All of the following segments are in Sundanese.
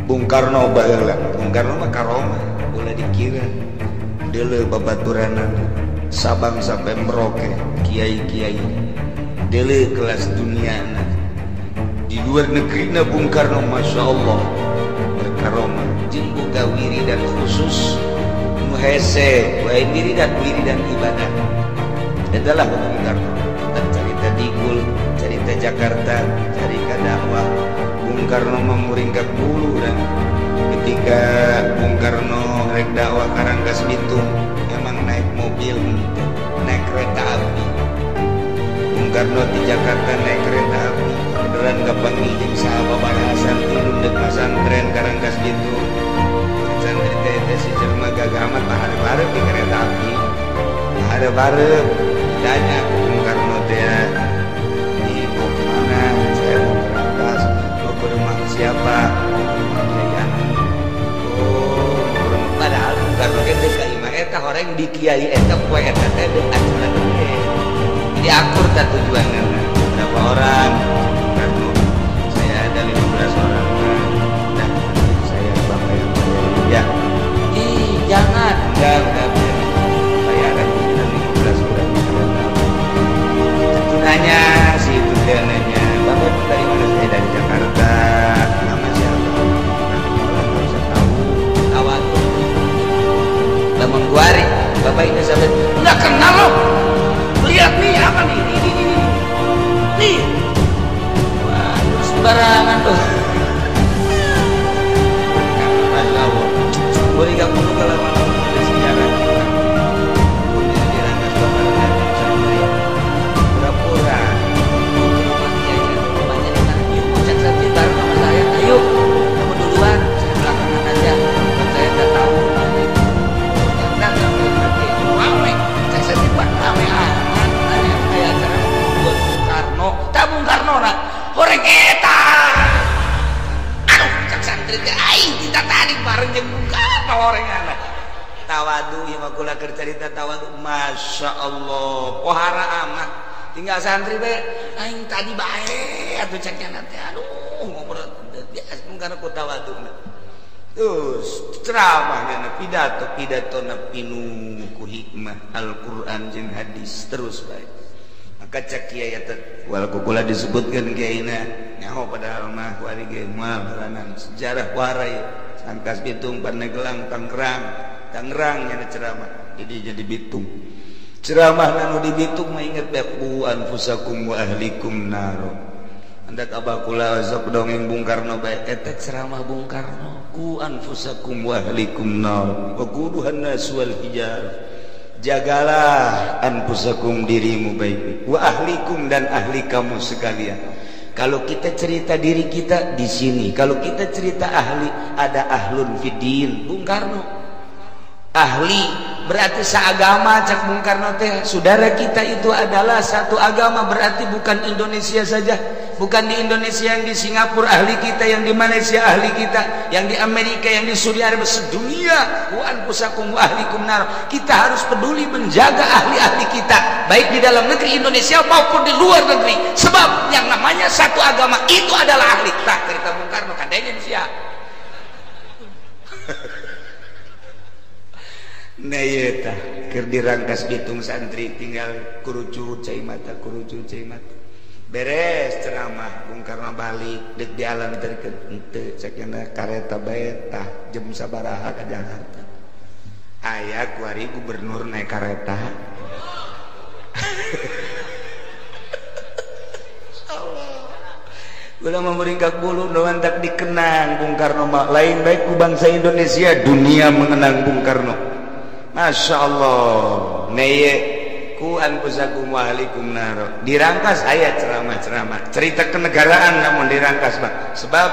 Bung Karno baheula. Bung Karno mah karomah ulah dikira. Deuleu babaturanana Sabang sampai Merauke, kiai-kiai. Deuleu kelas duniana. Di luar negerina Bung Karno Masya Allah berkaromah jeung boga wiridan khusus nu hese, wae wiridan ibadah. Eta lah Bung Karno. Carita Digul, carita Jakarta, carita dakwah. Bung Karno memuringkak bulu dan ketika Bung Karno rek dakwah ka Rangkas Bitung emang naik mobil, naik kereta api. Bung Karno di Jakarta naik kereta api, beneran kapanggih jeung sahabat santri dek pasantren ka Rangkas Bitung. Santri teh si jelema gagah amat paharep-harep di kereta api. Paharep-harep ditanya ku Bung Karno teh, "Di mau kemana?" "Saya mau ke Rangkas." "Mau ke rumah siapa?" "Ke rumah Kiai Anan." Oh, padahal Bung Karno ge teh ka imah eta horeng di kiai eta poe eta teh deuk acara gede. Jadi akur tah tujuanna. Berapa orang? Bung Karno, "Saya ada 15 orang." "Nah, saya bapak yang bayar." "Ya." "Ih, jangan." Enggak bayaran 15 orang." Itu nanya si itu dia nanya, "Bapak dari mana?" "Saya dari Jakarta." "Nama siapa?" "Nggak usah tahu." Tawadu. Lamun kuari, bapak ini sampai nggak kenal loh. Lihat nih apa nih? Ini. Nih. Wah, sembarangan tuh. Masya Allah. Boleh nggak perlu kalau malam ada sejarah kita. Kemudian di Rangkas Bapak dan santri pura-pura mau ke rumah kiai, rumahnya di mana? Yuk, cek santri bareng sama saya. Ayo, kamu duluan, saya belakangan aja. Kan saya nggak tahu. Nggak ngerti. Rame, cek santri buat rame amat. Ada kayak acara buat Bung Karno. Tak Bung Karno nak, horeng eta. Aduh, cek santri teh aing kita tadi bareng jeung Bung Karno horeng anak. Tawadu ieu mah kula keur carita tawadu, Masya Allah, pohara amat. Tinggal santri bae aing tadi bae atuh cek nya teh. Aduh, ngobrol biasa Bung Karno ku tawadu. Terus ceramahnya pidato pidatona pinuh ku hikmah Al-Qur'an jeung hadis terus bae. Maka cek kiai eta wal ku kula disebutkeun kiaina nyaho padahal mah kuari ge moal baranan sejarah warai Rangkas Bitung, Pandeglang, Tangerang, Tangerang nya ceramah. Jadi Bitung. Ceramah anu di Bitung mah inget bae qu anfusakum wa ahlikum nar. Andak abah kula sok dongeng Bung Karno bae eta ceramah Bung Karno ku anfusakum wa ahlikum nar wa quduhan nas wal hijar. Jagalah anfusakum dirimu baik, wa ahlikum dan ahli kamu sekalian. Kalau kita cerita diri kita di sini, kalau kita cerita ahli, ada ahlun fiddin Bung Karno. Ahli berarti seagama cak Bung Karno teh, saudara kita itu adalah satu agama, berarti bukan Indonesia saja, bukan di Indonesia, yang di Singapura ahli kita, yang di Malaysia ahli kita, yang di Amerika, yang di Saudi Arabia, sedunia. Wa anfusakum wa ahlikum nar. Kita harus peduli menjaga ahli-ahli kita, baik di dalam negeri Indonesia maupun di luar negeri, sebab yang namanya satu agama itu adalah ahli. Tah cerita Bung Karno kadenya sia. Nah ieu tah keur di Rangkas Bitung santri tinggal kurucut cai mata, kurucut cai mata. Beres ceramah Bung Karno balik deuk di alam terkeun henteu cekna kareta bae tah jam sabaraha ka Jakarta. Aya kuari gubernur naik kareta. Allah. Ulah memeringkak bulu nu tak dikenang Bung Karno mah lain baik ku bangsa Indonesia, dunia mengenang Bung Karno. Masya Allah. Neye ku anfusakum wa ahlikum nar. Dirangkas ayat ceramah-ceramah cerita kenegaraan, namun dirangkas Pak. Sebab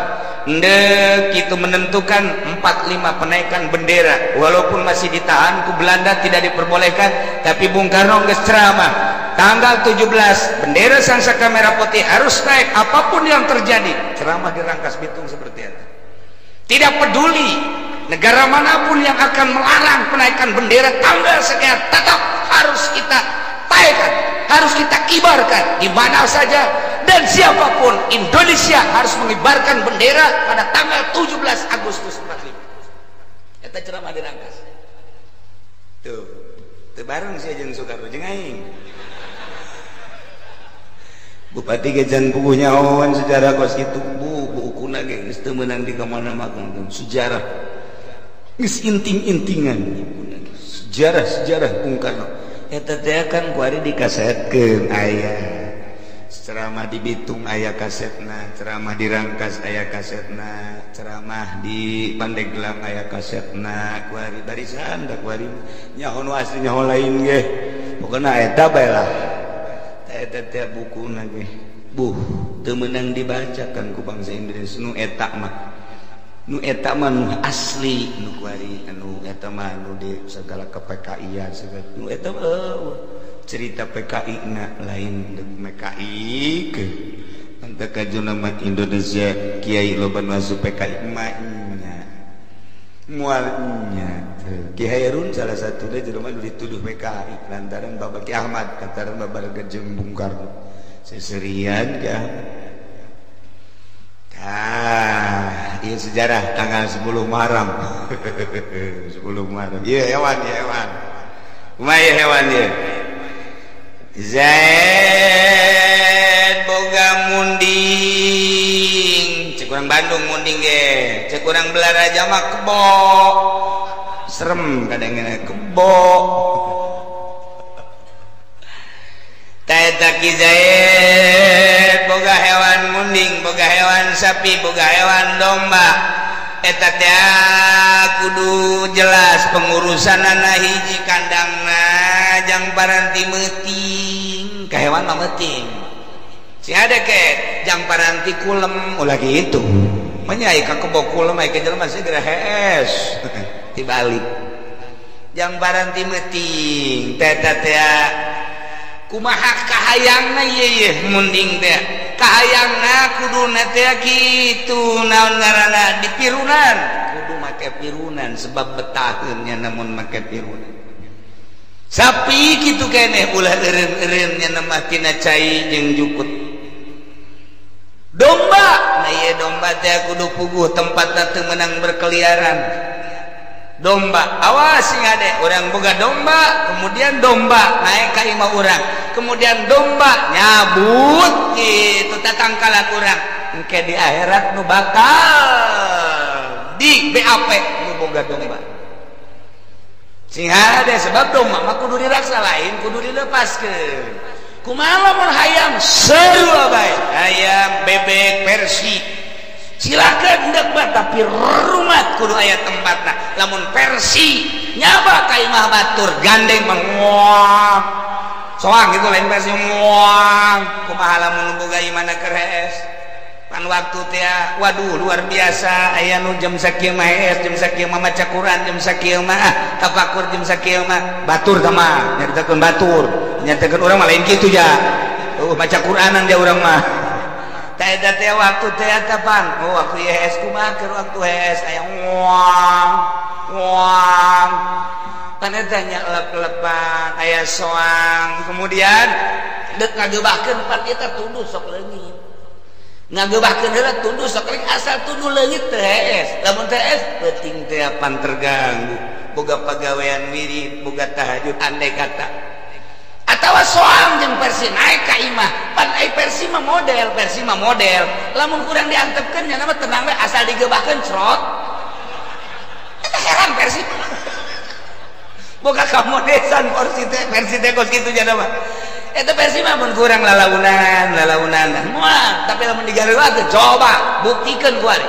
ndek itu menentukan 45 penaikan bendera, walaupun masih ditahan ku Belanda tidak diperbolehkan, tapi Bung Karno geus ceramah tanggal 17 bendera Sangsaka Merah Putih harus naik apapun yang terjadi. Ceramah di Rangkas Bitung seperti itu. Tidak peduli negara manapun yang akan melarang penaikan bendera tanggal sekian, tetap harus kita taikkan, harus kita kibarkan di mana saja dan siapapun. Indonesia harus mengibarkan bendera pada tanggal 17 Agustus. Agustus 45 eta ceramah di Rangkas tuh teu bareng sia jeung Soekarno jeung aing. Bupati gejan puguh nyahoan sejarah kos kitu bu bukuna ge geus teu meunang di kamana makan sejarah geus inting-intingan sejarah-sejarah Bung Karno eta teh kan kuari dikasetkeun aya ceramah di Bitung aya kasetna, ceramah di Rangkas aya kasetna, ceramah di Pandeglang aya kasetna, kuari barisan da kuari nyaho nu asli nyaho lain ge pokona eta bae lah. Eta teh bukuna ge buh teu meunang dibacakan ku bangsa Indonesia nu eta mah nu eta mah nu asli nu kuari anu eta mah nu di segala ke PKI-an segala nu eta cerita PKI na lain deuk MKI ke anta kajuna mah Indonesia kiai loba masuk PKI mah nya moal nya Ki Hairun salah satunya jelema nu dituduh PKI lantaran Bapak Ki Ahmad lantaran babar jeung Bung Karno seserian Ki Ahmad. Ah, ieu sejarah tanggal 10 Muharram. 10 Muharram. Ieu hewan, ieu hewan. Kumaha ieu hewan ieu? Zaid boga munding. Cek urang Bandung munding ge. Cek urang Belaraja mah kebo. Serem kadang-kadang kebo. Taeta Ki Zaid boga hewan munding, boga hewan sapi, boga hewan domba. Eta teh kudu jelas pengurusanana hiji kandangna jang paranti meuting. Ka hewan mah meuting. Si ada ke jang paranti kulem ulah kitu. Manya ka kebo kulem aya ka jelema segera hees. Dibalik. Jang paranti meuting. Eta teh kumaha kahayangna ieu ye munding teh kahayangna kuduna teh kitu naon ngaranna dipirunan kudu make pirunan sebab betaheun nya namun make pirunan sapi kitu keneh ulah eureun-eureun nya mah tina cai jeung jukut domba nah ieu domba teh kudu puguh tempatna teu meunang berkeliaran domba awas sing ade urang boga domba kemudian domba naik ka imah urang kemudian domba nyabut kitu tatangkalan urang engke di akhirat nu bakal di BAP nu boga domba sing hade sebab domba mah kudu diraksa lain kudu dilepaskeun kumaha lamun hayam sarua bae hayam bebek persi silakan hendak bah tapi rumat kudu aya tempatna lamun persi nyaba ka imah batur gandeng menguang soang gitu lain persi nguang kumaha lamun boga imahna keres pan waktu teh waduh luar biasa aya nu jam sakieu mah hees jam sakieu mah maca Quran jam sakieu mah tafakur jam sakieu mah batur tah mah nyaritakeun batur nyaritakeun urang mah lain kitu ja maca Quranan dia urang mah eta teh waktu teh pan oh waktu hees kumaha keur waktu hees aya nguang nguang pan eta nya lep-lepan aya soang kemudian deuk ngagebahkeun pan eta tunduh sok leungit ngagebahkeun heula tunduh sok leungit asal tunduh leungit teh hees lamun teh hees peuting teh pan terganggu boga pagawean wirid boga tahajud andai kata atawa soang jeung persi naik ka imah pan ai persi mah model persi mah model lamun kurang diantepkeun nya mah tenang we asal digebahkeun crot eta heran persi boga kamodesan persi teh kos kitu nya mah eta persi mah mun kurang lalaunan lalaunan moal tapi lamun digareuakeun coba buktikeun ku ari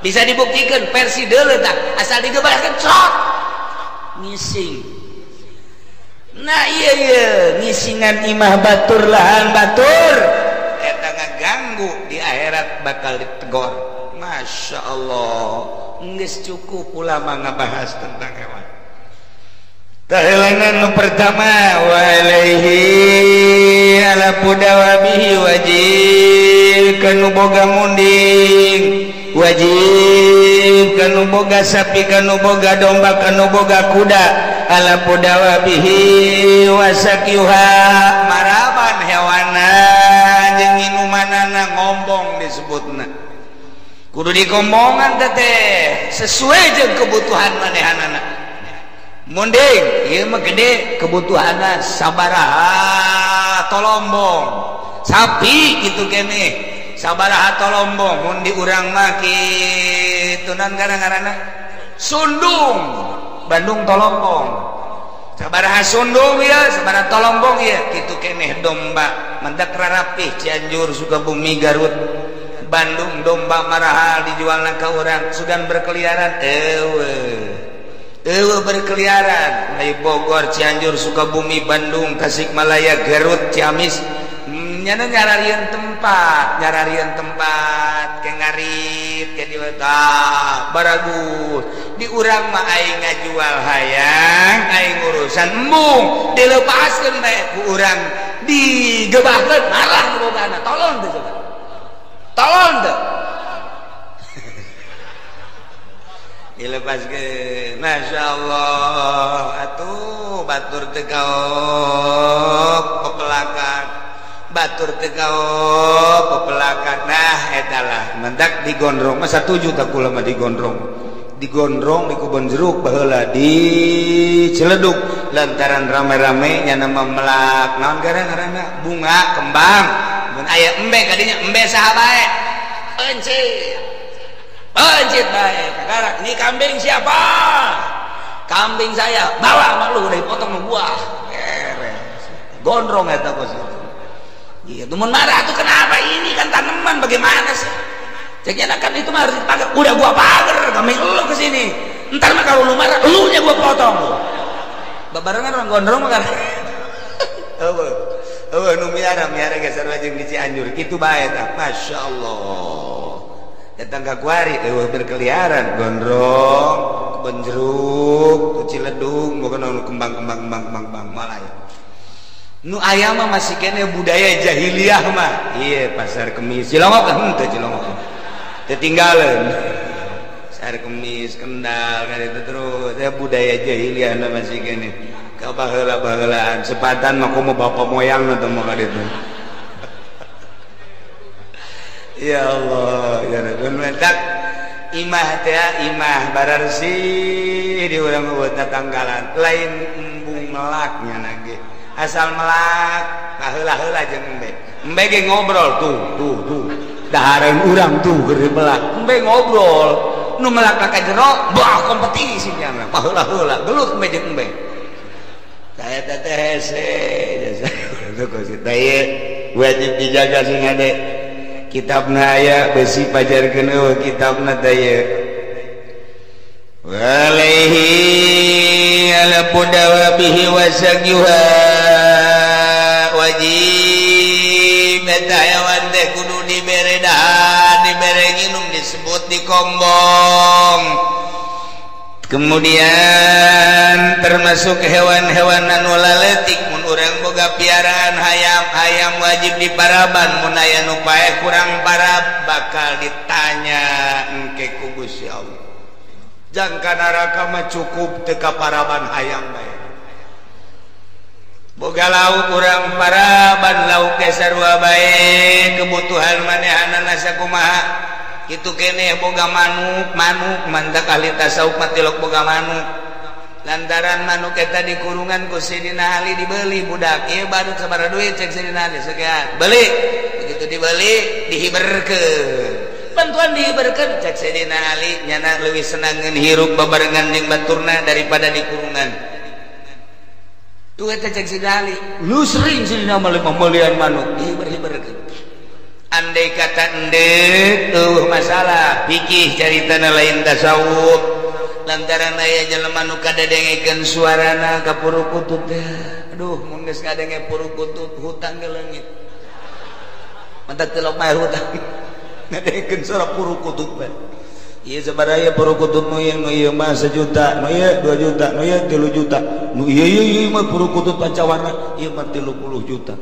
bisa dibuktikan persi deuleu tah asal digebahkeun crot ngising. Nah iya iya ngisingan imah batur lahan batur eta ngaganggu di akhirat bakal ditegor. Masya Allah geus cukup ulama ngabahas tentang hewan. Tahelangan nu pertama walaihi ala pudawabihi wajib kanu boga munding wajib kanu boga sapi kanu boga domba kanu boga kuda ala pudawabihi wasakyuha maraban hewana jeung inumanana ngombong disebutna Kudu dikombongan teteh sesuai jeung kebutuhan manehanana. Munding ieu mah gede kebutuhanna sabaraha tolombong. Sapi kitu keneh sabaraha tolombong mun di urang mah kitu nan ngaranna sundung Bandung tolombong. Sabaraha sundung ya, sabaraha tolombong ya, kitu keneh domba mendak rarapih Cianjur, Sukabumi, Garut, Bandung domba marahal dijualna ka urang sugan berkeliaran eueuh. Eueuh berkeliaran di Bogor, Cianjur, Sukabumi, Bandung, Tasikmalaya, Garut, Ciamis nyana nyararieun tempat ke ngarit ke di baragus di urang mah aing ngajual hayang aing urusan embung dilepaskeun bae ku urang digebahkeun marah nu bogana tolong teu coba tolong teu dilepaskeun masyaallah atuh batur teu kaok pepelakan batur teu kaok pepelakan nah eta lah mendak digondrong mah satuju tak kula mah digondrong digondrong di kebon jeruk baheula di Ciledug lantaran rame-rame nya nama melak naon gara-garana bunga kembang mun aya embe kadinya embe saha bae encit encit bae kakara ini kambing siapa kambing saya bawa sama lu udah dipotong sama gua gondrong eta bos gitu mun marah tuh kenapa ini kan tanaman bagaimana sih ceknya kan itu mah harus dipagar udah gua pagar kambing lu kesini ntar mah kalau lu marah lu nya gua potong lu babarengan orang gondrong mah kan eueuh eueuh nu miara miara geser jeung di Cianjur kitu bae tah masyaallah datang ka kuari eueuh berkeliaran gondrong kebon jeruk Ciledug bukan nu kembang-kembang kembang-kembang malah ya nu aya mah masih kene budaya jahiliyah mah iya pasar kemis Cilongok henteu Cilongok ketinggalan pasar kemis Kendal kan itu terus ya budaya jahiliyah na masih kene ka baheula-bahelaan sepatan mah komo bapak moyang atau mah ka ditu ya Allah ya Rabbi mentak imah teh imah bararsih di urang buat tanggalan lain embung melaknya nage asal melak baheula-heula jeung embe embe ge ngobrol tuh tuh tuh dahareun urang tuh keur melak embe ngobrol nu melak ka jero bah kompetisi nya baheula-heula gelut embe jeung embe saya teh hese jasa teh wajib dijaga sing hade kitabna aya besi pajarkeun eueuh kitabna teh ieu walaihi ala pudawabihi wasagyuha wajib eta hewan teh kudu dibere dahar dibere nginum disebut dikombong kemudian termasuk hewan-hewan anu laletik mun urang boga piaraan hayam hayam wajib diparaban mun aya nu paeh kurang parab bakal ditanya engke ku Gusti Allah jangka neraka mah cukup teu ka paraban hayam bae boga lauk urang paraban lauk ge sarua bae kebutuhan manehanana sakumaha kitu keneh boga manuk manuk mantak ahli tasawuf mah tilok boga manuk lantaran manuk eta dikurungan ku Sidina Ali dibeli budak ieu badut sabaraha duit cek Sidina Ali sekian beli begitu dibeli dihiberkeun bantuan dihiberkeun cek Sidina Ali nyana leuwih senangeun hirup babarengan jeung baturna daripada dikurungan tuh eta cek Sidina Ali lu sering Sidina mah pembelian manuk dihiber-hiberkeun andai kata endek eueuh masalah pikih caritana lain tasawuf lantaran aya jelema nu kadedengekeun suarana ka purukutut teh aduh mun geus ngadenge purukutut hutang ge leungit mantak tilok mah hutang ngadengekeun suara purukutut bae ieu sabaraha ieu purukutut nu ieu nu ieu mah 1 juta nu ieu 2 juta nu ieu 3 juta nu ieu ieu mah purukutut pancawarna ieu mah 30 juta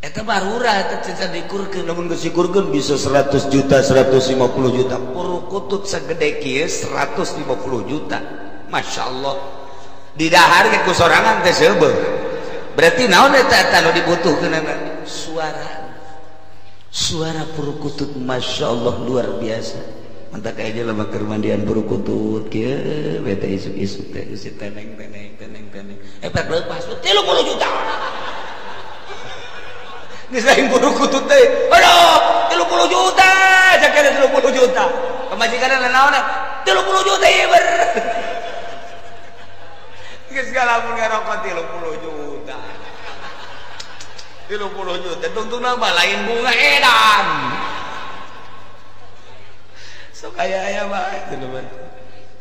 eta barura eta can dikurkeun lamun geus dikurkeun bisa 100 juta 150 juta purukutut sagede kieu 150 juta masyaallah didahar ge ku sorangan teh seubeuh berarti naon eta eta nu dibutuhkeunana suara Suara purukutut Masya Allah luar biasa. Mantap aja lah bakar mandian purukutut kieu bete isuk-isuk teh geus teneng teneng teneng teneng. Pek lepas 30 juta. Geus lain purukutut teh. Aduh, 30 juta, cakena 30 juta. Pamajikanna naon? 30 juta ieu ber. Geus galamun ngarokok 30 juta. 30 juta tungtungna mah lain bunga edan. Sok aya-aya bae teman.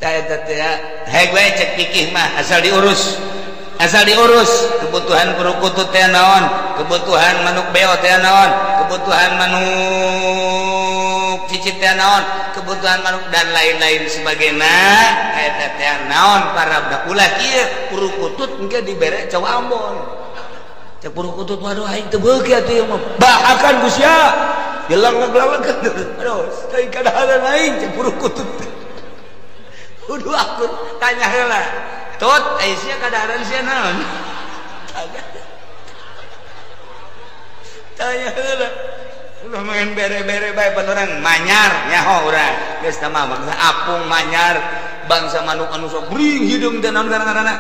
Tah eta teh heg we cek pikih mah asal diurus. Asal diurus kebutuhan perukutut teh naon, kebutuhan manuk beo teh naon, kebutuhan manuk cicit teh naon, kebutuhan manuk dan lain-lain sebagainya. Eta teh naon para budak ulah kieu perukutut engke dibere cau Ambon. Cek perukutut waduh aing teu beuki atuh ieu mah. Bahakan ku sia. Jelang ngaglawekeun. Aduh, teuing kadaharan aing cek perukutut. Kudu aku tanya heula. Tut, ai sia kadaharan sia naon? Tanya heula. Ulah main bere-bere bae pan urang manyar nyaho urang. Geus tah mah bangsa apung manyar, bangsa manuk anu sok bring hideung teh naon ngaranna?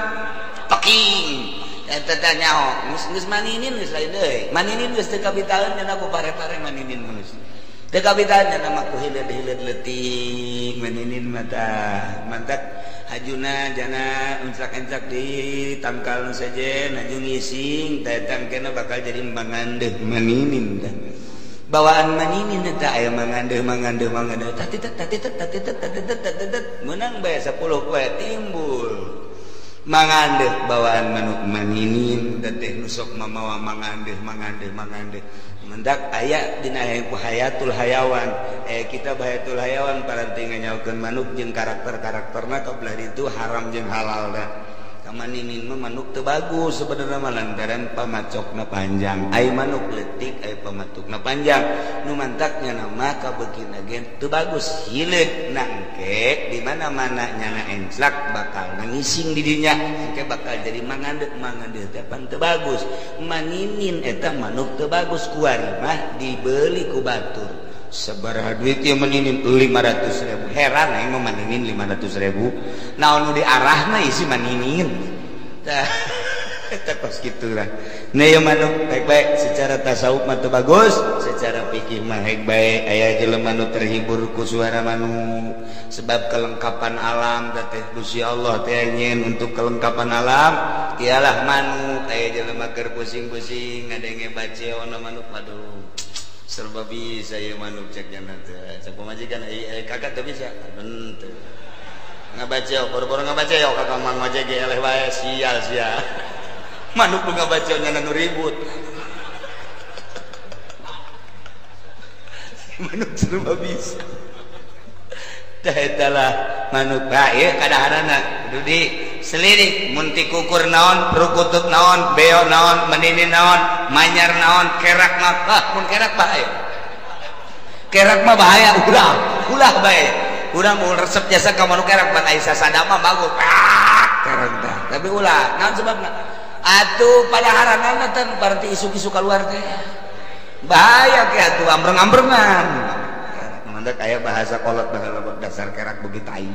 Peking. Eta teh nyaho, geus maninin geus lain deui. Maninin geus teu kabitaeun nya ku pare-pare maninin geus. Teu kabitaeun nya mah ku hileud-hileud leutik maninin mata. Mantak hajuna jana encak-encak di tangkal nu sejen haju ngising teh tangkena bakal jadi mangandeuh maninin teh. Bawaan maninin eta aya mangandeuh mangandeuh mangandeuh tatitet tatitet tatitet tatitet tatitet meunang bae 10 poe timbul. Mangandeuh bawaan manuk maninin teh nu sok mamawa mangandeuh mangandeuh mangandeuh mendak aya dina hayatul hayawan kitab hayatul hayawan paranti nganyaokeun manuk jeung karakter-karakterna kabelah ditu haram jeung halal dah. Maninin mah manuk teu bagus sebenarnya mah lantaran pamacokna panjang ai manuk leutik ai pamatukna panjang nu mantaknya nama kabeukina ge teu bagus hileud nangke di mana-mana nyana enclak bakal ngising di dinya engke bakal jadi mangandeuh mangandeuh teh pan teu bagus maninin eta manuk teu bagus kuari mah dibeli ku batur sabaraha duit ieu maninin 500.000 heran aing mah maninin 500.000 naon nu diarahna isi maninin tah eta kos kitu lah. Nah ieu manuk baik-baik secara tasawuf mah teu bagus secara fikih mah hek bae aya jelema nu terhibur ku suara manuk sebab kelengkapan alam teh Gusti Allah teh nyeun untuk kelengkapan alam ialah manuk aya jelema keur pusing-pusing ngadenge baceona manuk waduh serba bisa ya manuk cek jana teh cek pamajikan kakak teu bisa henteu ngabaca boro-boro ngabaca yo kakak mang ngojek ge eleh wae sial sia manuk nu ngabaca nya nu ribut manuk serba bisa tah eta lah manuk bae kadaharana kudu di selidik mun ti kukur naon perukutut naon beo naon menini naon manyar naon kerak mah mun kerak bahaya kerak mah bahaya ulah ulah bae urang mun resep jasa ka manuk kerak pan ai sasadama bagus kerak tah tapi ulah naon sebabna atuh padaharanana teh berarti isuk-isuk keluar teh bahaya ke atuh ambreng-ambrengan mandak aya bahasa kolot baheula dasar kerak beuki tai.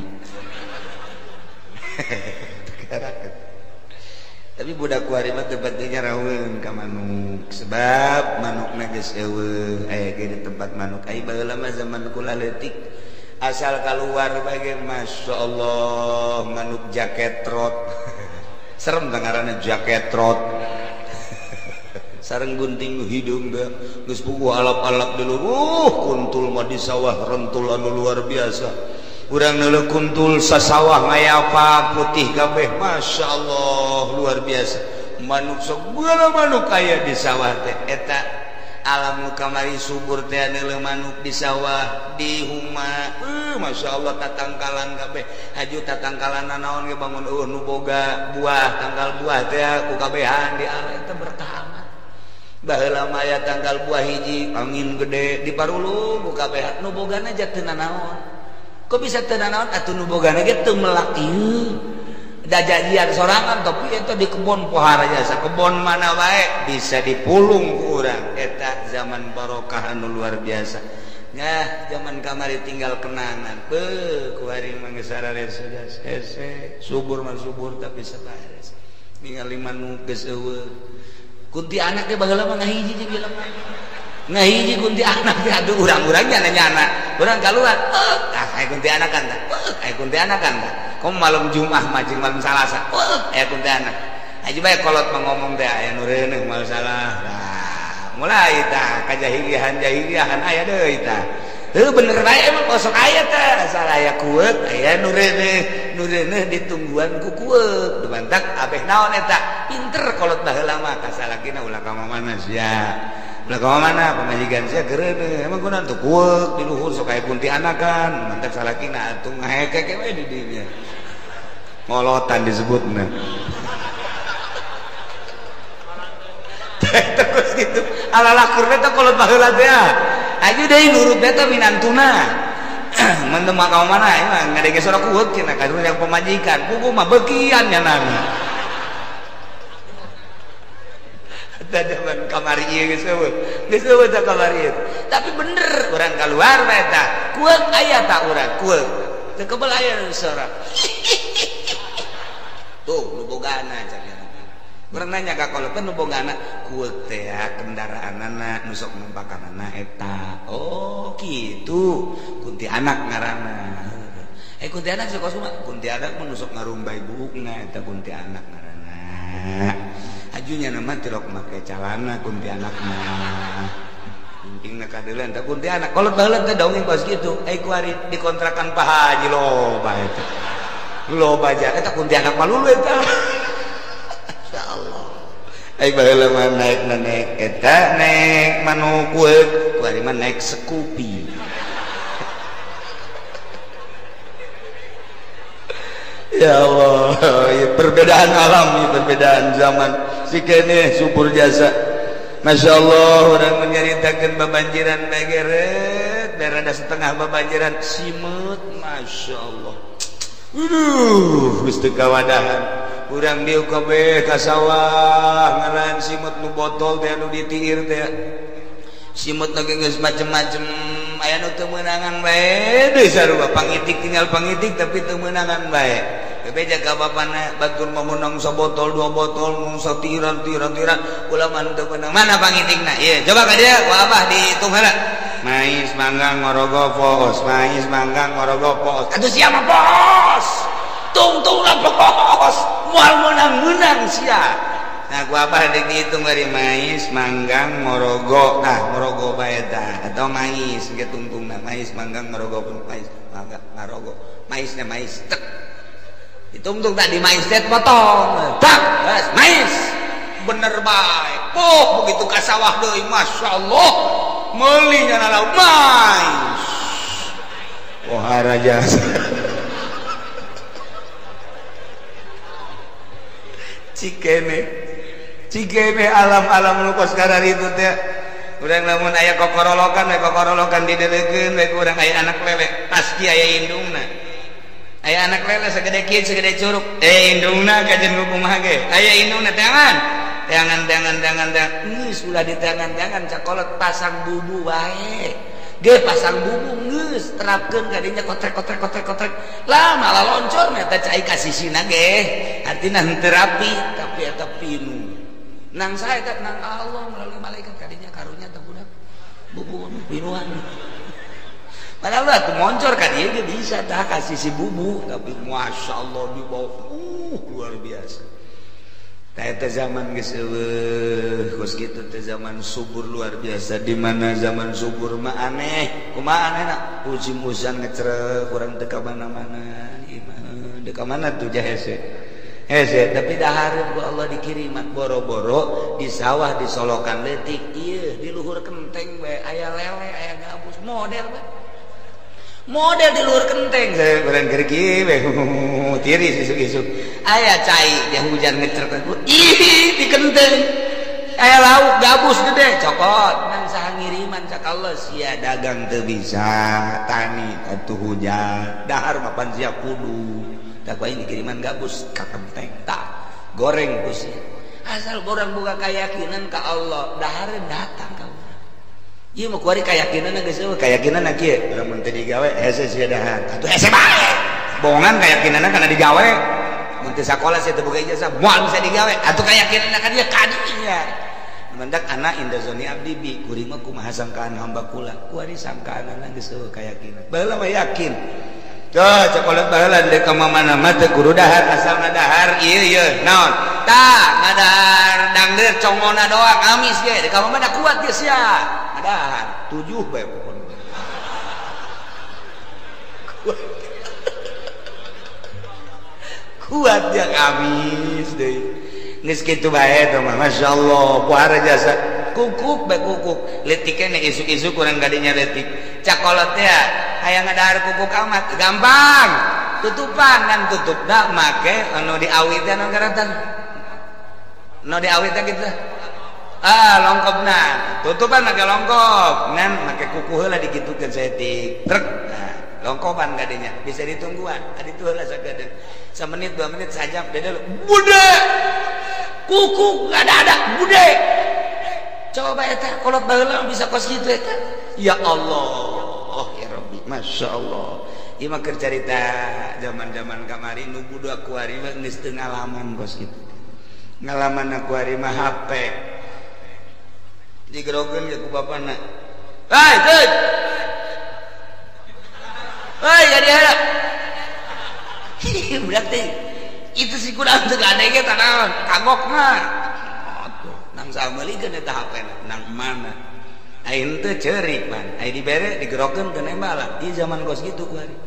Tapi budak kuari mah teu penting ngaraweun ka manuk sebab manukna geus eueuh aya ge di tempat manuk ai baheula mah zaman kula leutik asal kaluar bae masyaallah manuk jaket trot serem teh ngaranna jaket trot sareng gunting hidung teh geus puguh alap-alap dulu kuntul mah di sawah rentul anu luar biasa urang neuleuh kuntul sasawah ngayapa putih kabeh Masya Allah luar biasa manuk sok segala manuk aya di sawah teh eta alam nu kamari subur teh neuleuh manuk di sawah di huma Masya Allah tatangkalan kabeh haju tatangkalan naon ge bangun eueuh nu boga buah tangkal buah teh ku kabehan di alam eta berkah amat baheula mah aya tangkal buah hiji angin gede di parulung ku kabehan nu bogana teu nanaon. Kok bisa teu nanaon atuh nu bogana ge teu melak ieu da jadian sorangan tapi eta di kebon pohara jasa kebon mana wae bisa dipulung ku urang eta eta zaman barokah anu luar biasa. Nah, zaman kamari tinggal kenangan. Beuh, kuari mah geus sarare hese, subur mah subur tapi sabares. Ningali manuk geus eueuh. Kunti anak teh baheula mah ngahiji jeung jelema. Ngahiji kunti anak teh aduh urang-urang nyana-nyana. Urang kaluar, ah aya kunti anak kan tah. Aya kunti anak kan tah. Komo malam Jumat mah jeung malam Salasa. Aya kunti anak. Aja bae kolot mah ngomong teh aya nu reuneuh moal salah. Nah, mulai tah kajahiliahan-jahiliahan aya deui tah. Heuh bener bae emang kosong aya tah, asal aya kueuk aya nu reuneuh, nu reuneuh ditungguan ku kueuk. Dumantak abeh naon eta? Pinter kolot baheula mah kasalakina ulah ka mana sia. Ulah ka mana pamajikan sia geureuneun. Emang kunaon tuh kueuk di luhur sok aya kunti anakan. Mantak salakina atuh ngahekek we di dinya. Ngolotan disebutna. Terus gitu ala lakur teh kolot baheula teh. Aja deui nurut teh minantuna. Mun teu ka mana emang ngadenge sora kueuk cenah ka yang pamajikan. Puguh mah beukian nyanana. Eta zaman kamari ieu geus eueuh. Geus eueuh teh kamari ieu. Tapi bener urang kaluar mah eta. Kueuk aya ta urang kueuk. Teu kebel aya sora. Tuh nu bogana cenah. Urang nanya ka kolot nu bogana kueuk teh kendaraanana nu sok numpakanana eta. Oh kitu kunti anak ngaranna. Eh kunti anak sok kumaha? Kunti anak mah nu sok ngarumbay buukna eta kunti anak ngaranna. Ajunya nama tilok make calana kunti anak mah. Pentingna kadeuleun teh kunti anak. Kolot baheula teh dongeng kos kitu. Ai kuari dikontrakan Pak Haji loba eta. Loba ja eta kunti anak mah lulu eta. Insyaallah. Ai baheula mah naik naik eta naik manuk kueuk, kuari mah naik Scoopy. Ya Allah, ya perbedaan alam, ya perbedaan zaman. Si kene subur jasa. Masya Allah, orang menyeritakan babanjiran bageret, berada setengah babanjiran simut, Masya Allah. Aduh, geus teu kawadahan. Urang dieu kabeh ka sawah ngaran simut nu botol teh nu ditiir teh. Simut nu geus macem-macem aya nu teu meunangan bae deui sarua pangitik tinggal pangitik tapi teu meunangan bae. Bebeja ka bapana batur mah meunang sabotol dua botol mung satiran tiran tiran ulah mah teu meunang. Mana pangitikna? Ieu coba ka dieu ku abah dihitung heula. Mais manggang ngorogo poos, mais manggang ngorogo poos. Atuh sia mah poos. Tungtungna poos. Moal meunang-meunang sia. Nah ku abah dihitung dari mais manggang ngorogo. Nah ngorogo bae tah atau mais ge tungtungna mais manggang ngorogo mais manggang ngarogo. Maisna mais tek. Ditungtung tak di mais teh potong. Tak, mais. Bener bae. Poh begitu ka sawah deui masyaallah. Meuli nyana lauk mais. Wah raja. Cikene. Cikene alam-alam nu kos kararitu teh. Urang lamun aya kokorolokan didelekeun we ku urang aya anak lele, pasti aya indungna. Aya anak lele segede kieu segede curug, indungna kajen kumaha ge. Aya indungna teangan. Teangan teangan teangan teangan. Geus ulah diteangan-teangan cakolot pasang bubu wae. Ge pasang bubu geus terapkeun ka dinya kotrek kotrek kotrek kotrek. Lah malah loncor eta cai ka sisina ge. Artina henteu rapi tapi eta pinu. Nang sae eta nang Allah melalui malaikat kadinya karunya teh budak bubu pinuan. Padahal lah tuh moncor ka dieu ge bisa tah ka sisi bubu tapi masyaallah dibawa luar biasa. Tah eta zaman geus eueuh kos kitu teh zaman subur luar biasa di mana zaman subur mah aneh. Kumaha anehna? Musim hujan ngecrek urang teu ka mana-mana. Ieu teu ka mana tuh jahese. Hese tapi dahareun ku Allah dikiriman boro-boro di sawah di solokan leutik ieu di luhur kenteng bae aya lele aya gabus model bae. Model di luhur kenteng saya urang keur kieu we tiris isuk-isuk aya cai dia hujan ngecrek ih di kenteng aya lauk gabus gede cokot nang saha ngiriman cak Allah sia dagang teu bisa tani atuh hujan dahar mah pan sia kudu tak ini kiriman gabus ka kenteng tak goreng ku sia asal orang buka keyakinan ka Allah dahareun datang ka urang. Ieu mah kuari kayakinanna geus eueuh, kayakinanna kieu lamun teu digawe hese sia dahar. Atuh hese bae. Bohongan kayakinanna kana digawe. Mun teu sakola sia teu boga ijazah moal bisa digawe. Atuh kayakinanna ka dia kadinya. Mendak anak inda zoni abdi bi kuring mah kumaha sangkaan hamba kula. Kuari sangkaanana geus eueuh kayakinan. Baheula mah yakin. Tuh cokolat baheula deuk ka mana mah teu kudu dahar asalna dahar ieu ieu naon. Tah ngadahar dangdeur congona doang amis ge deuk ka mana kuat ge sia. Ngadahar 7 bae pokona. Kuat. Kuat yang amis deui. Geus kitu bae teh mah masyaallah puara jasa kukuk bae kukuk leutik keneh isuk-isuk kurang gadinya leutik cakolot teh hayang ngadahar kukuk amat gampang tutupan kan tutupna make anu diawi teh anu karatan nu diawi teh kitu ah longkopna tutupan make longkop ngan make kuku heula dikitukeun saeutik trek nah longkopan gadinya bisa ditungguan adi tu heula sakedeung semenit 2 menit sajam beda bude kuku nggak ada bude coba eta kolot baheula bisa kos kitu eta ya Allah oh ya Rabbi Masya Allah ieu mah keur carita zaman-zaman kamari nu budak kuari mah geus teu ngalaman kos kitu ngalaman kuari mah HP digerogeun ge ku bapana hei teuy hei jadi heula berarti itu sih kurang teu gade ge tanaon kagok mah atuh nang sameulikeun eta HP nang mana aing teu ceurik pan ai dibere digerokeun teu nembalan ieu zaman kos kitu kuari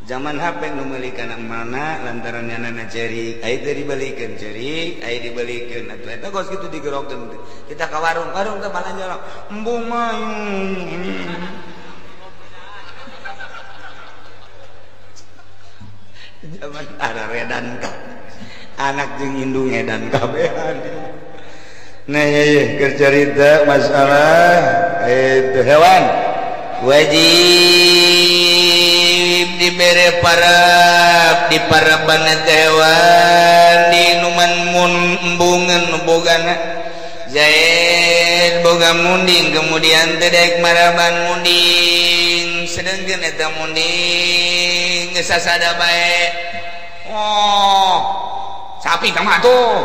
zaman HP nu meuli kana mana lantaran nyanana ceurik ai teu dibalikeun ceurik ai dibalikeun atuh eta kos kitu digerokeun kita ka warung warung teh balanja embung mah zaman ada redan ka anak jeung indung edan kabehan. Nah ieu keur carita masalah itu hewan wajib dibere parab di paraban eta hewan diinuman mun embungan bogana Zaid boga munding kemudian teh daek maraban munding sedengkeun eta munding geus sasada bae oh sapi ka mah tuh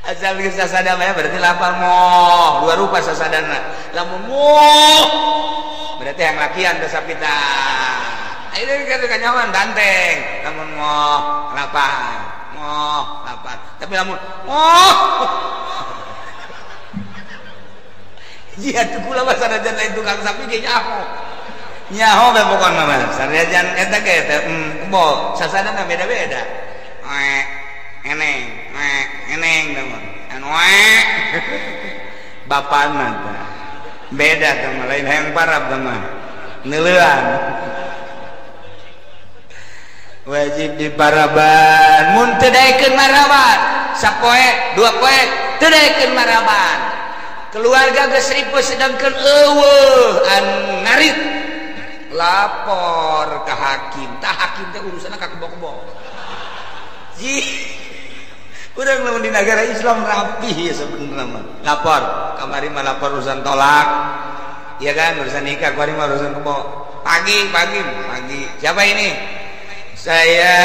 asal geus sasada bae berarti lapar moh dua rupa sasadana lamun moh berarti yang lakian teh sapi tah ayeuna kan kanyawan banteng lamun moh lapar moh lapar tapi lamun moh jia tuh kula mah sanajan lain tukang sapi ge nyaho nyaho bae pokona mah sanajan eta ge teh kebo sasadana beda-beda eneng eneng mah anu bapana tah beda tah mah lain hayang parab tah mah neuleuan wajib di paraban mun teu daekeun maraban sapoe dua poe teu daekeun maraban keluarga geus ripuh sedangkeun eueuh anu ngarit lapor ka hakim tah hakim teh urusanna ka kebo-kebo ji urang lamun di negara Islam rapih ya sebenarnya mah lapor kamari mah lapor urusan tolak iya kan urusan nikah kamari mah urusan kebo pagi pagi pagi siapa ini saya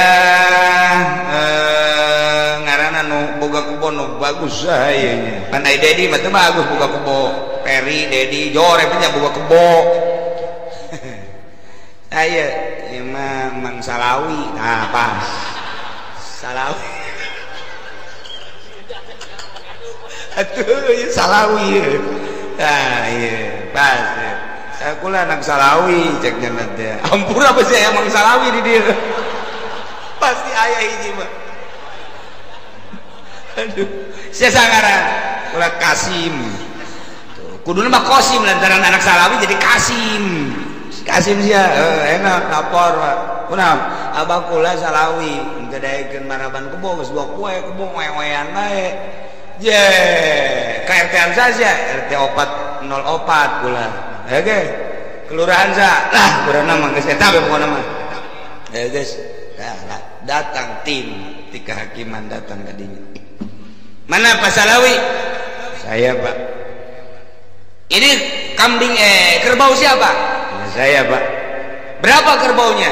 ngaranna nu boga kebo nu bagus saha nya pan ai Dedi mah teu bagus boga kebo Peri Dedi jore nya boga kebo aya ieu mah Mang Salawi nah pas Salawi atuh ieu Salawi ah ieu pas saya kula anak Salawi cek nya teh ampura pasti aya Mang Salawi di dieu pasti aya hiji mah aduh sia sangaran kula Kasim kuduna mah Kosim lantaran anak Salawi jadi Kasim Kasim sia enak lapor kunaon abah kula Salawi teu daekeun maraban kebo geus dua poe kebo wewean bae je ka RT-an saja RT 404 kula oke kelurahan sa lah kurang mah geus eta we pokona mah ya geus datang tim ti kehakiman datang ka dinya mana Pak Salawi Saya Pak. Ini kambing kerbau siapa? Ya, saya Pak. Berapa kerbaunya?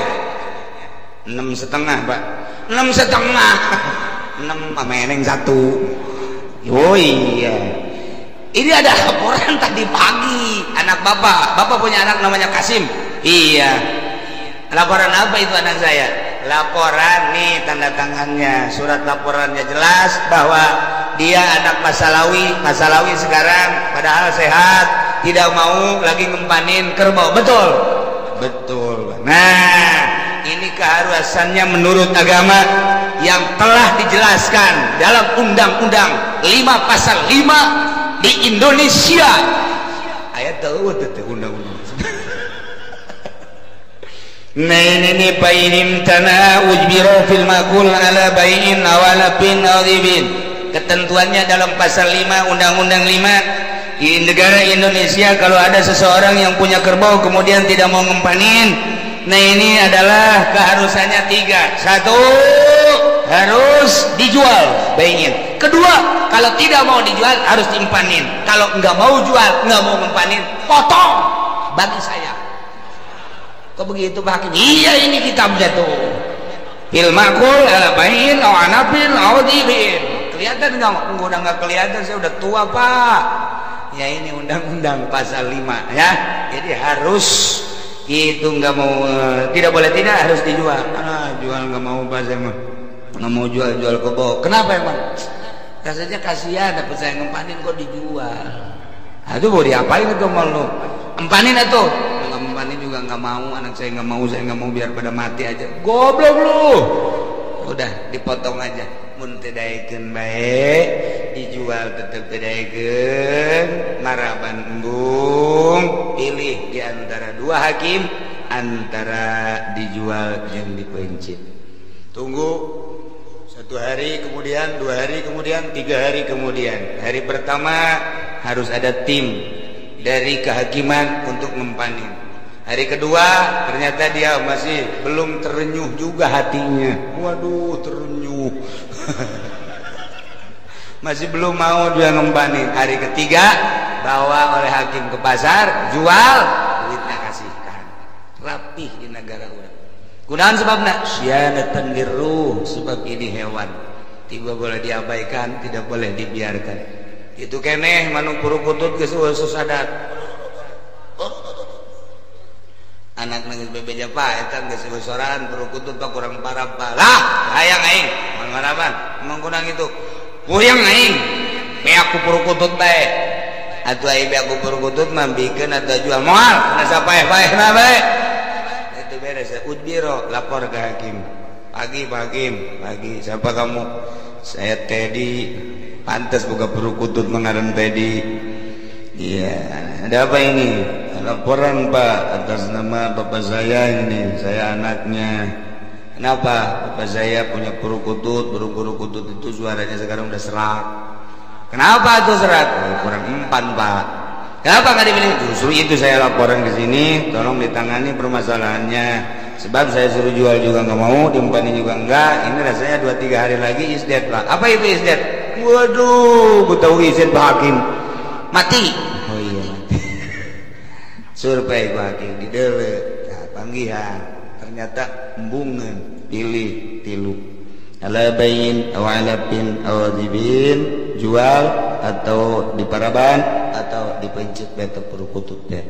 6,5 Pak. 6,5. 6 meneng 1. Oh iya. Ini ada laporan tadi pagi, anak bapak. Bapak punya anak namanya Kasim. Iya. Laporan apa itu anak saya? Laporan nih tanda tangannya, surat laporannya jelas bahwa dia anak Mas Salawi. Mas Salawi sekarang padahal sehat, tidak mau lagi ngempanin kerbau. Betul? Betul. Nah, ini keharusannya menurut agama yang telah dijelaskan dalam Undang-Undang 5 Pasal 5 di Indonesia. Ayat tahu teh undang-undang. Nah ini bainim tanah ujbiro fil makul ala bayin awalapin awdibin. Ketentuannya dalam pasal 5 Undang-Undang 5 di negara Indonesia, kalau ada seseorang yang punya kerbau kemudian tidak mau ngempanin, nah ini adalah keharusannya 3. 1, harus dijual bayin. Kedua, kalau tidak mau dijual harus diempanin. Kalau nggak mau jual, nggak mau ngempanin, potong bagi saya. Kok begitu Pak Hakim? Iya ini kitabnya tuh. Fil makul ala bayin aw anapin aw dibin. Kelihatan nggak? Udah nggak kelihatan, saya udah tua Pak. Ya ini undang-undang pasal 5 ya. Jadi harus itu, nggak mau, tidak boleh tidak harus dijual. Ah, jual nggak mau Pak, saya mah nggak mau jual kebo. Kenapa emang? Rasanya kasihan, dapat saya ngempanin kok dijual. Ah, itu mau diapain itu mau lu? Empanin atuh. Ngempanin juga nggak mau, anak saya nggak mau, saya nggak mau, biar pada mati aja. Goblok lu. Udah dipotong aja. Mun teu daekeun bae, dijual tetep teu daekeun, maraban embung, pilih di antara 2 hakim, antara dijual jeung dipencit. Tunggu 1 hari kemudian, 2 hari kemudian, 3 hari kemudian. Hari pertama harus ada tim dari kehakiman untuk ngempanin. Hari kedua ternyata dia masih belum terenyuh juga hatinya. Waduh, terenyuh. Masih belum mau dia ngempanin. Hari ketiga bawa oleh hakim ke pasar, jual, duitnya kasihkan. Rapih di negara urang. Kunaon sebabna? Sianatan liruh, sebab ini hewan. Tidak boleh diabaikan, tidak boleh dibiarkan. Itu keneh manuk purukutut geus eueuh adat. Anak nangis bebeja Pak, eta geus eueuh sorangan purukutut Pak kurang parah Pak. Lah, hayang aing, mangarapan, emang kurang itu. Puyeng aing, beak ku purukutut bae. Atuh aing beak ku purukutut mah bikeun atau jual moal, kana sapaeh-paehna bae. Itu beres, udbiro lapor ke hakim. Pagi Pak Hakim, pagi. Siapa kamu? Saya Teddy. Pantas buka perukutut mengaran Teddy. Iya, ada apa ini? Laporan Pak atas nama bapak saya ini, saya anaknya. Kenapa? Bapak saya punya perukutut, burung perukutut itu suaranya sekarang udah serak. Kenapa tuh serak? Oh, kurang empan Pak. Kenapa nggak dipilih? Justru itu saya laporan ke sini, tolong ditangani permasalahannya. Sebab saya suruh jual juga nggak mau, diempanin juga enggak. Ini rasanya 2-3 hari lagi isdet Pak. Apa itu isdet? Waduh, gue tahu isdet Pak Hakim. Mati. Oh iya mati. Survei Pak Hakim di dele, nah, panggihan. Ternyata embungan, pilih tilu. Ala bayin, aw alapin, aw dibin, jual atau diparaban atau dipencet bete perukutut teh.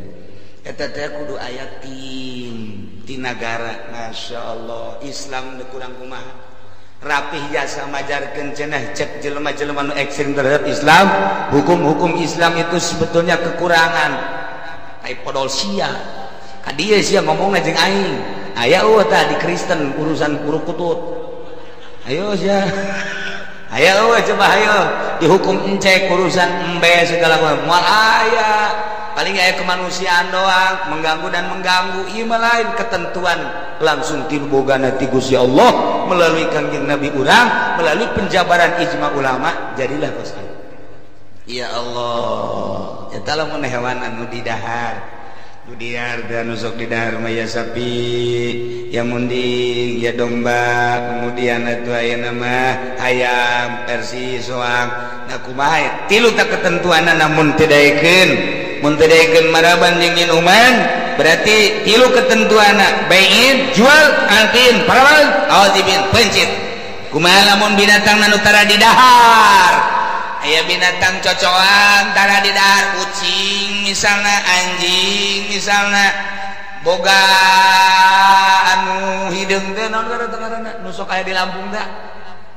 Eta teh kudu aya tim ti nagara. Masya Allah, Islam teu kurang kumaha. Rapih jasa majarkeun cenah cek jelema-jelema nu ekstrim terhadap Islam, hukum-hukum Islam itu sebetulnya kekurangan. Ai podol sia. Ka dieu sia ngomongna jeung aing. Aya eueuh tah di Kristen urusan purukutut. Ayo sia. Ayo eueuh coba ayo dihukum encek urusan embe segala macam. Moal aya. Paling aya kemanusiaan doang, mengganggu dan mengganggu. Ieu mah lain ketentuan langsung ti bogana ti Gusti Allah melalui Kangjeng Nabi urang, melalui penjabaran ijma ulama, jadilah kos kieu. Ya Allah, eta lamun hewan anu didahar. Nu didahar teh anu sok didahar mah ya sapi, ya munding, ya domba, kemudian atuh aya nama ayam, persi, soang. Nah kumaha tilu tak ketentuanna namun teu daekeun mun teu daekeun maraban jeung nginuman berarti tilu ketentuanna bai'in jual alqin parawan azibin pencit. Kumaha lamun binatang anu tara didahar aya binatang cocoan tara didahar kucing misalna anjing misalna boga anu hideung teh naon ngaranna nu sok aya di Lampung teh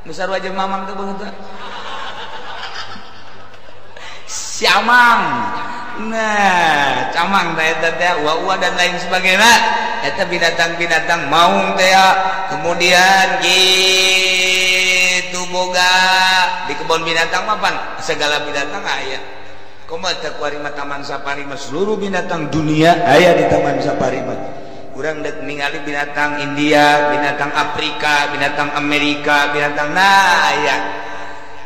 nu sarua jeung mamang teh beungeut teh si amang. Nah camang teh eta teh uwa-uwa dan lain sebagainya eta binatang-binatang maung teh kemudian gitu boga di kebun binatang mah pan segala binatang aya kumaha teh kuari mah taman safari mah seluruh binatang dunia aya di taman safari mah urang deuk ningali binatang India binatang Afrika binatang Amerika binatang nah aya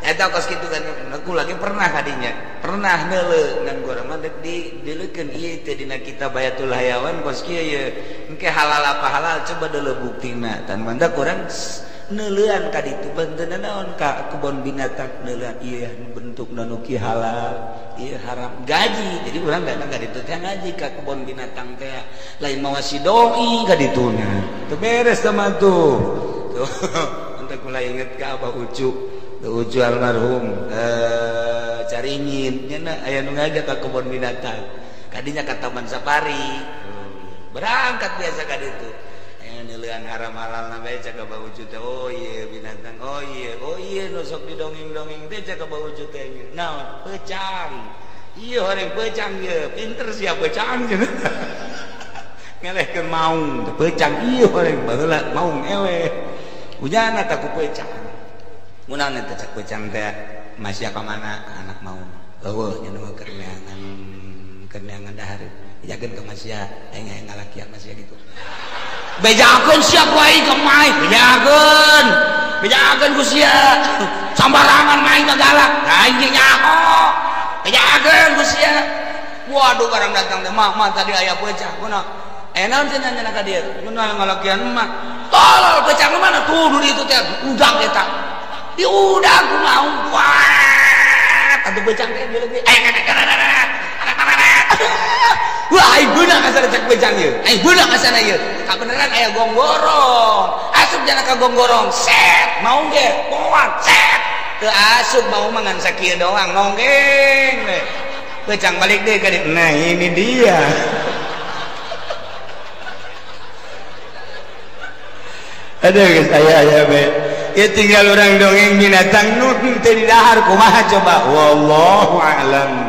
eta kos kitu kan aku lagi pernah kadinya pernah neuleuh ngan urang mah deuk dileukeun ieu teh dina kitab Bayatul Hayawan kos kieu ye engke halal apa halal coba deuleu buktina tan mandak urang neuleuan ka ditu banteuna naon ka kebon binatang neuleuan ieu bentukna nu kieu halal ieu haram gaji jadi urang datang ka ditu teh ngaji ka kebon binatang teh lain mawa si doi ka dituna teu beres teh mah tuh tuh entek mulai inget ka Abah Ucu Ucu almarhum caringin nya aya nu ngajak ka kebon binatang kadinya ka taman safari berangkat biasa ka ditu aya neuleuan haram halal na bae cak Abah Ucu teh oh ieu binatang oh ieu nu sok didongeng-dongeng teh cak Abah Ucu teh naon pecang ieu horeng pecang ieu pinter sia pecang cenah ngelehkeun maung pecang ieu horeng baheula maung eleh ujana ta ku pecang munaon eta cak pecang teh masih ka mana anak maung eueuh nya nu keur neangan dahar jageun ka masya aing aya ngalakian masya gitu bejakeun sia ku aing ka maing bejakeun bejakeun ku sia sambarangan maing galak aing ge nyaho bejakeun ku sia waduh barang datang teh mah mah tadi aya pecah kunaon aya naon cenah nya ka dieu kunaon ngalakian mah tolol pecah mana tuh di ditu teh udak eta diudah aku mau kuat atuh becang teh dileukeun wah aing beunang asana cek becang ieu aing beunang asana ieu kabeneran aya gonggorong asup jana ka gonggorong set maung ge kuat set teu asup mau mah ngan sakieu doang nonggeng becang balik deui ka dieu nah ini dia aduh geus aya aya bae ya tinggal orang dongeng binatang nu teu didahar kumaha coba wallahu a'lam.